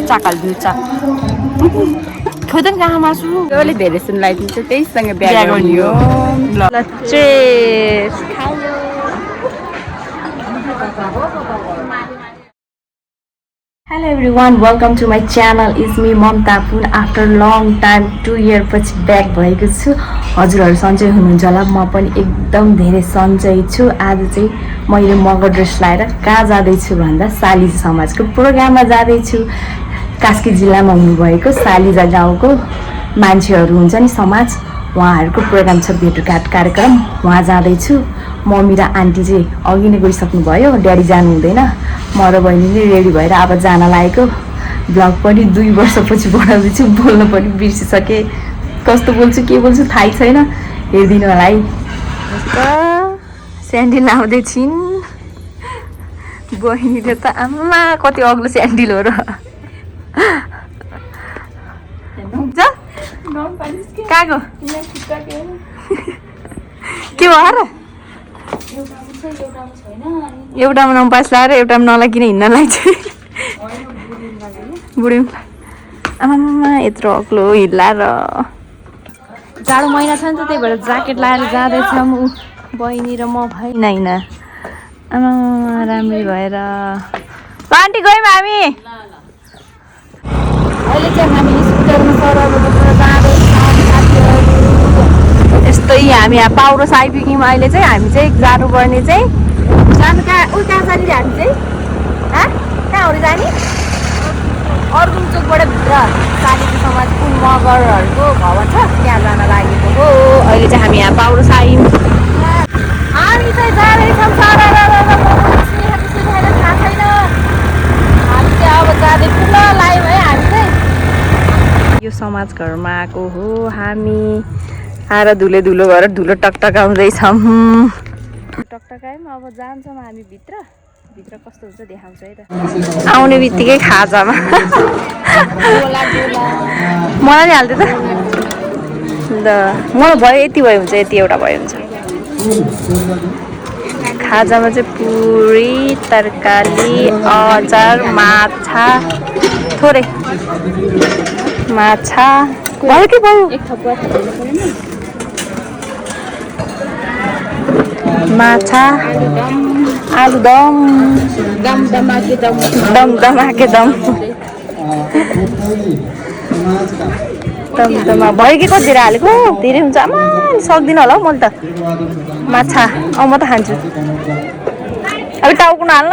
चाकल दिन्छ खोदन कहाँ मासु जसले धेरै सुनलाइदिन्छ त्यहीसँग बिहा गर्ने हो ल चेस खायो Hello everyone, welcome to my channel. It's me Mamta Pun. After long time 2 year पछि ब्याक भएको छु. हजुरहरु सन्चै हुनुहुन्छ होला. म पनि एकदम धेरै सन्चै छु. आज चाहिँ मैले मगर ड्रेस लाएर कहाँ जाँदै छु भन्दा सालिजा समाजको प्रोग्राममा जाँदै छु. कास्की जिल्लामा हुनुभएको सालिजा गाउँको मान्छेहरु हुन्छ नि समाज उहाँहरुको प्रोग्राम छ भेटघाट कार्यक्रम वहाँ जाँदै छु. मम्मी र आन्टी चाहिँ अघि नै गइसक्नु भयो. ड्याडी जानु हुँदैन. म र बहिनीले रेडी भएर अब जान लागेको. ब्लग पनि 2 वर्षपछि बनाउँदै छु. बोल्न पनि बिर्सिसके. कस्तो बोल्छु के बोल्छु थाहै छैन. हेर्दिनु होला है. स्यान्डल लाउँदै छिन्. बहिनीले त आम्मा कति अग्लो स्यान्डल हो र. कागो के भयो र एउटामा नम्पास लाएर एउटामा नलागिकन हिँड्नलाई चाहिँ बुढी आमामा यत्रो अग्लो हिल्ला र जाडो महिना छ नि त त्यही भएर ज्याकेट लाएर जाँदैछौँ ऊ बहिनी र म भाइ नाइन आमा राम्रै भएर ल आन्टी गयौँ हामी अहिले चाहिँ हामी स्कुटरमा सरहरू जाँदैछौँ यस्तै हामी यहाँ पाउरोस आइपुग्यौँ. अहिले चाहिँ हामी चाहिँ जानुपर्ने चाहिँ जानु कहाँ कहाँ जाने हामी चाहिँ कहाँहरू जाने अर्गुन चोकबाट भित्र सालिजा समाज कुन मगरहरूको भवन छ त्यहाँ जान लागेको हो. अहिले चाहिँ हामी यहाँ पाउरोस आयौँ. हामी चाहिँ जाँदैछौँ थाहा छैन. हामी चाहिँ अब जाँदै खुल्ल लायौँ है. हामी चाहिँ यो समाज घरमा आएको हो. हामी आएर धुलो धुलो भएर धुलो टकटकाउँदैछौँ. टकटकायौँ अब जान्छौँ हामी भित्र. भित्र कस्तो हुन्छ देखाउँछु है त. आउने बित्तिकै खाजामा मलाई नि हाल्दै त ल मलाई भयो यति भयो हुन्छ यति एउटा भयो हुन्छ. खाजामा चाहिँ पुरी तरकारी अचार माछा थोरै माछा भयो कि भयो माछा आलुदम दमदमाके दमदमा भयो कि कति धेरै हालेको धेरै हुन्छ. आमा सक्दिनँ होला हौ मैले त माछा. म त खान्छु. अब टाउको नहाल्न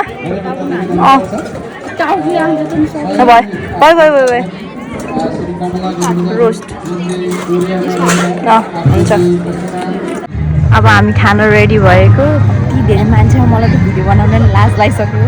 भयो भयो भयो भयो रोस्ट हुन्छ. अब हामी खाना रेडी भएको. कति धेरै मान्छे मलाई त भिडियो बनाउन लाज लागिसक्यो.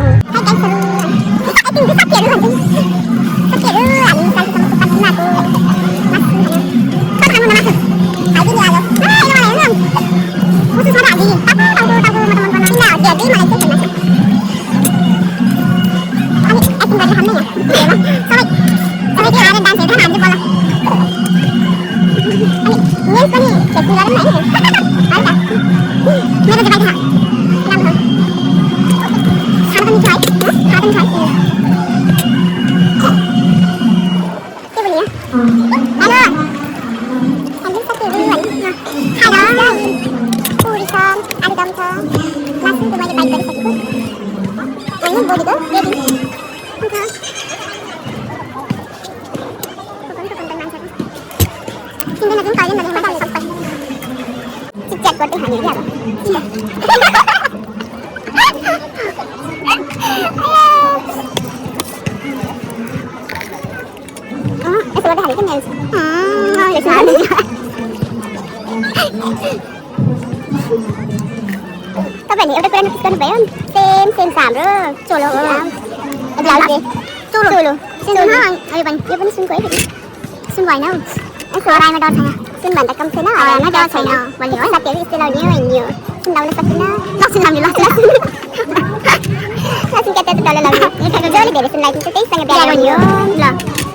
तपाईँहरूले एउटा कुरा नोटिस गर्नुभयो सेम हाम्रो चोलो हो ब्लाउज चोलो यो पनि सुनको है सुन होइन हौ यसो राईमा डर छैन. सुन भन्दा कम छैन हरामा डर छैन भन्ने हो. साथीहरू यस्तो लाउने हो हिँड्ने हो. सुन लाउन सक्दिनँ लसुन लाउने लसुन क्या त डल्लो लाउने जसले धेरै सुन लगाइदिन्छ त्यहीसँग बिहा गर्ने हो. ल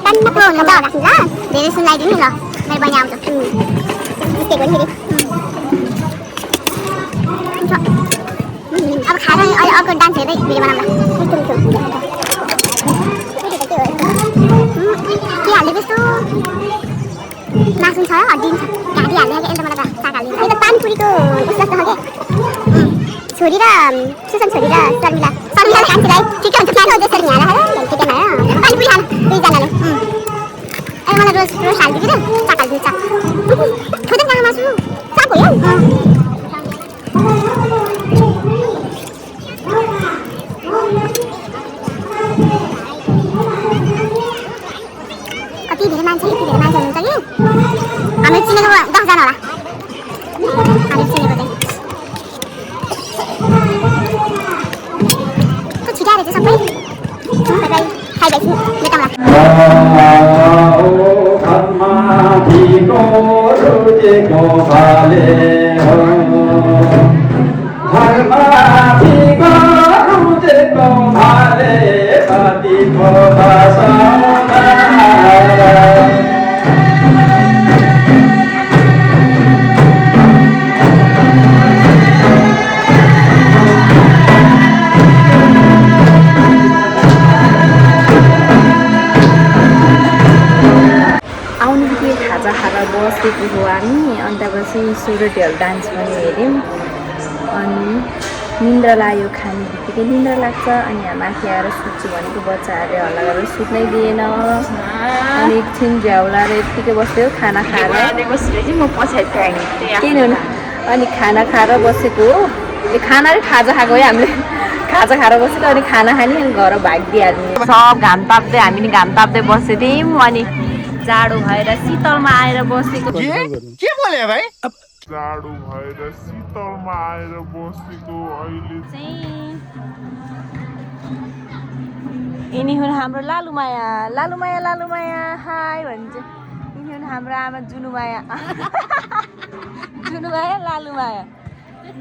टन्न पुरो हुन्छ राख्नु ल धेरै सुन लगाइदिनु ल मेरो बहिनी आउँछ त्यस्तै गरी अब खाएर अहिले अर्को डान्स हेर्दै भिडियो बनाउँदा मिठो मिठो जस्तो मासु छ हड्डी छ घाँटी हाल्ने के एउटा मलाई साग हाल्ने यो त पानीपुरीको उस जस्तो हो के छोरी र सुसन छोरी र शर्मिला शर्मिलाले खान्छ गाई ठिकै हुन्छ खानु जसरी यहाँ राखेर ठिकै भयो पानीपुरी खानु दुईजनाले ए मलाई रोज रोज हालिदिनु त साग हालिदिनु साग खोज्दै कहाँ मासु साग हो यो कति धेरै मान्छे हुनुहुन्छ कि हामी चिनेको 10 जना होला हामी चिनेको चाहिँ त छिटाएर चाहिँ सबै खाइदैछु बसेको हो हामी अनि त्यसपछि सुरटीहरू डान्स पनि हेऱ्यौँ अनि निन्द्रा लाग्यो खाने बित्तिकै निन्द्रा लाग्छ अनि यहाँ माथि आएर सुत्छु भनेको बच्चाहरूले हल्ला गरेर सुत्नै दिएन अनि एकछिन झ्याउलाएर यत्तिकै बस्थ्यो खाना खाएर बसेर म पछाडि किन अनि खाना खाएर बसेको हो यो खाना र खाजा खाएको है हामीले खाजा खाएर बसेको अनि खाना खाने अनि घर भागिदिइहाल्ने सब घाम ताप्दै हामी नि घाम ताप्दै बसेको थियौँ अनि जाडो भएर शीतलमा आएर बसेको के बोले भाइ जाडो भएर शीतलमा आएर बसेको अहिले चाहिँ यिनी हुन् हाम्रो लालुमाया हाई भन्छ यिनी हुन् हाम्रो आमा जुनुमाया लालुमाया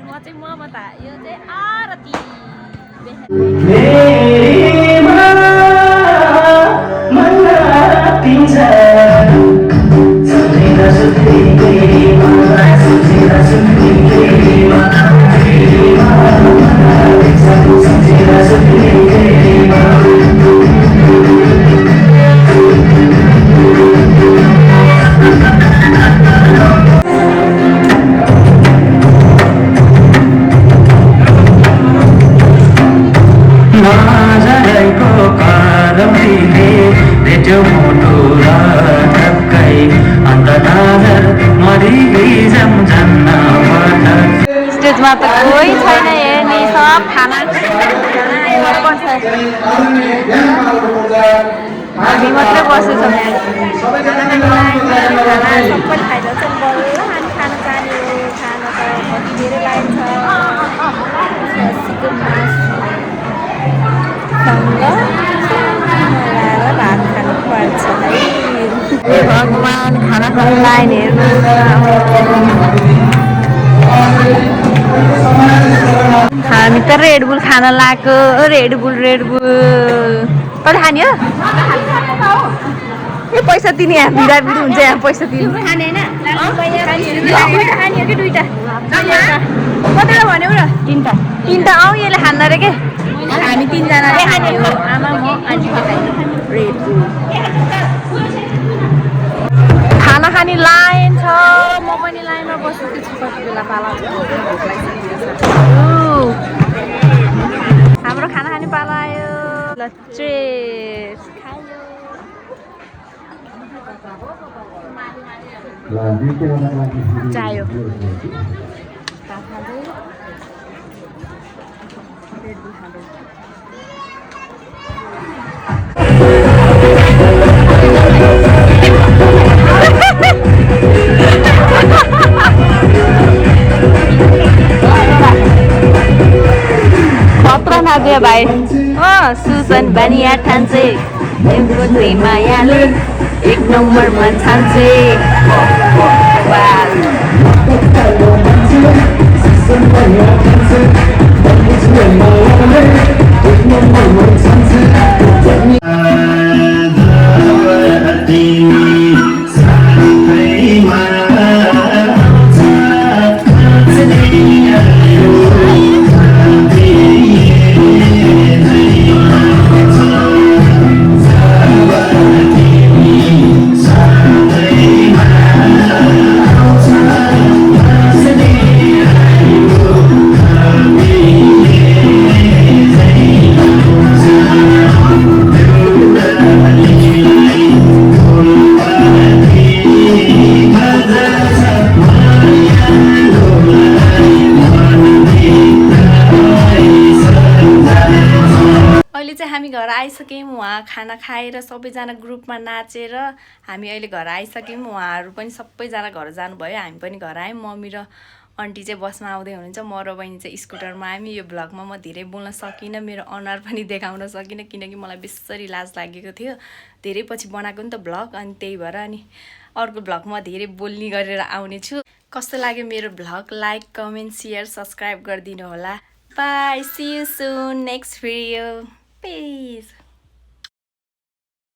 म चाहिँ म त यो चाहिँ आरती स्टेजमा त कोही छैन हेर्ने सब खाना हामी मात्रै बसेछौँ सबैले खाइरहेछ बल्ल हामी खाना जाने हो खाना त कति धेरै लाइन छ खसीको मासुसँग भात खानु पर्छ है भगवान् खाना खाने लाइन हेर्नु हामी त रेडबुल खान लाग्यो रेडबुल कति खाने हो ए पैसा दिने यहाँ भिडाभिड हुन्छ यहाँ पैसा दिनु कतिवटा भन्यो र तिनवटा आऊ यसले खान्न रे के हामी तिनजनाले खाने आमा म आन्टी रेडबुल खाना खाने लाइन छ म पनि लाइनमा बसेको छु कति बेला पाला हाम्रो खाना खाने पाला आयो लट्रेस खायो चायो खतरा नाच्यो भाइ सुसन बानिया ठान्छे तिम्रो दुई मायाले एक नम्बरमा छान्छे खाना खाएर सबैजना ग्रुपमा नाचेर हामी अहिले घर आइसक्यौँ। उहाँहरू पनि सबैजना घर जानुभयो, हामी पनि घर आयौँ। मम्मी र आन्टी चाहिँ बसमा आउँदै हुनुहुन्छ, म र बहिनी चाहिँ स्कुटरमा आयौँ। यो भ्लगमा म धेरै बोल्न सकिनँ, मेरो अनुहार पनि देखाउन सकिनँ किनकि मलाई बेसरी लाज लागेको थियो। धेरै पछि बनाएको नि त भ्लग, अनि त्यही भएर अनि अर्को भ्लगमा धेरै बोल्ने गरेर आउने छु। कस्तो लाग्यो मेरो vlog? Like, comment, share, subscribe गरिदिनु होला। Bye, see you soon next video. Peace.